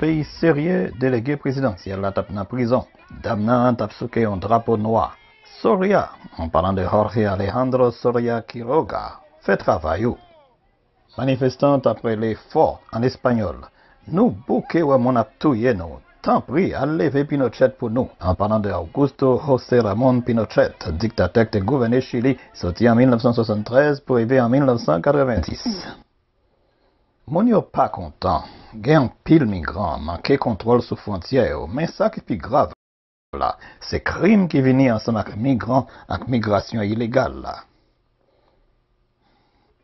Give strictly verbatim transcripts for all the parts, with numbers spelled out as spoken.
peyi serye, delege prezidansyèl la t ap nan prizon. Dam nan t ap souke yon drapo nwa. Soria, an palan de Jorge Alejandro Soria Quiroga, fè travay ou. Manifestan t ap rele fò an espanyòl: "Nou bouke wè moun ap touye nou. Tanpri, al leve Pinochet pou nou." An palan de Augusto José Ramón Pinochet, diktatè k te gouvène Chili soti an mil nèf san swasanntrèz pou rive an mil nèf san katrevenndis. Moun yo pa kontan. Gen anpil migran, manke kontwòl sou fwontyè yo, men sa ki pi grav la, se krim ki vini ansanm ak migran ak migrasyon ilegal la.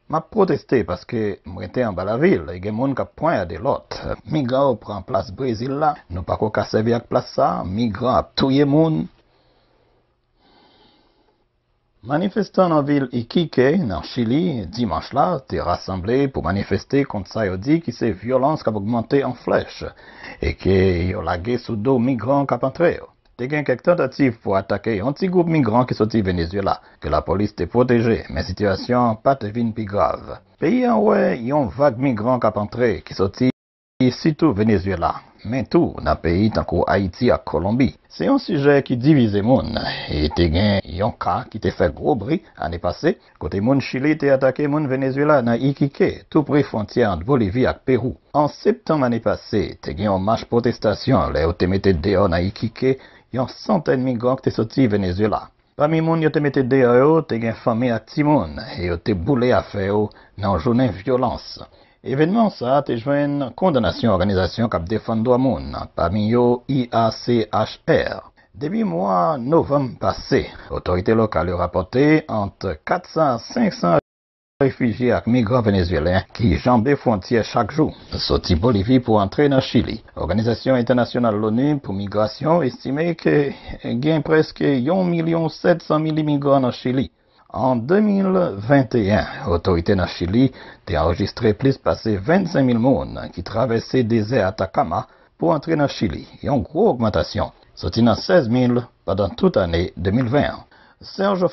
M ap pwoteste paske m rete anba lavil e gen moun k ap pwanyade lòt. Migran yo pran plas Brezil la, nou pako ka sèvi ak plas sa, migran ap touye moun. Manifestan nan vil Iquique, nan Chili, dimanch la, te rasanble pou manifeste kont sa yo di ki se vyolans k ap ogmante an flèch e ke yo lage sou do migran k ap antre yo. Te gen kèk tantativ pou atake yon ti gwoup migran ki soti Venezuela, ke lapolis te pwoteje, men sitiyasyon an pa te vin pi grav. Peyi an wè yon vag migran k ap antre, ki soti sitou Venezuela, men tou nan peyi tankou Ayiti ak Kolonbi. Se yon sijè ki divize moun, e te gen yon ka ki te fè gwo bri ane pase, kote moun Chili te atake moun Venezuela nan Iquique, tou pre fwontyè ant Bolivi ak Pewou. An septanm ane pase, te gen yon mach pwotestasyon lè yo te mete deyò nan Iquique yon santèn migran ki te soti Venezuela. Pami moun yo te mete deyò yo, te gen fanmi ak timoun, e yo te boule afè yo nan yon jounen vyolans. Evènman sa a te jwenn kondanasyon òganizasyon k ap defann dwa moun, pami yo I A C H R. Depi mwa novanm pase, otorite lokal yo rapòte ant kat san a senk san refijye ak migran venezuelen ki janbe fwontyè chak jou, soti Bolivi pou antre nan Chili. Òganizasyon Entènasyonal Loni pou Migrasyon estime ke gen prèske yon milyon sèt san mil imigran nan Chili. An de mil venteyen, otorite nan Chili te anrejistre plis pase vennsenk mil moun ki travèse dezè Atakama pou antre nan Chili, yon gwo ogmantasyon, soti nan sèz mil pandan tout ane de mil ven an. Serge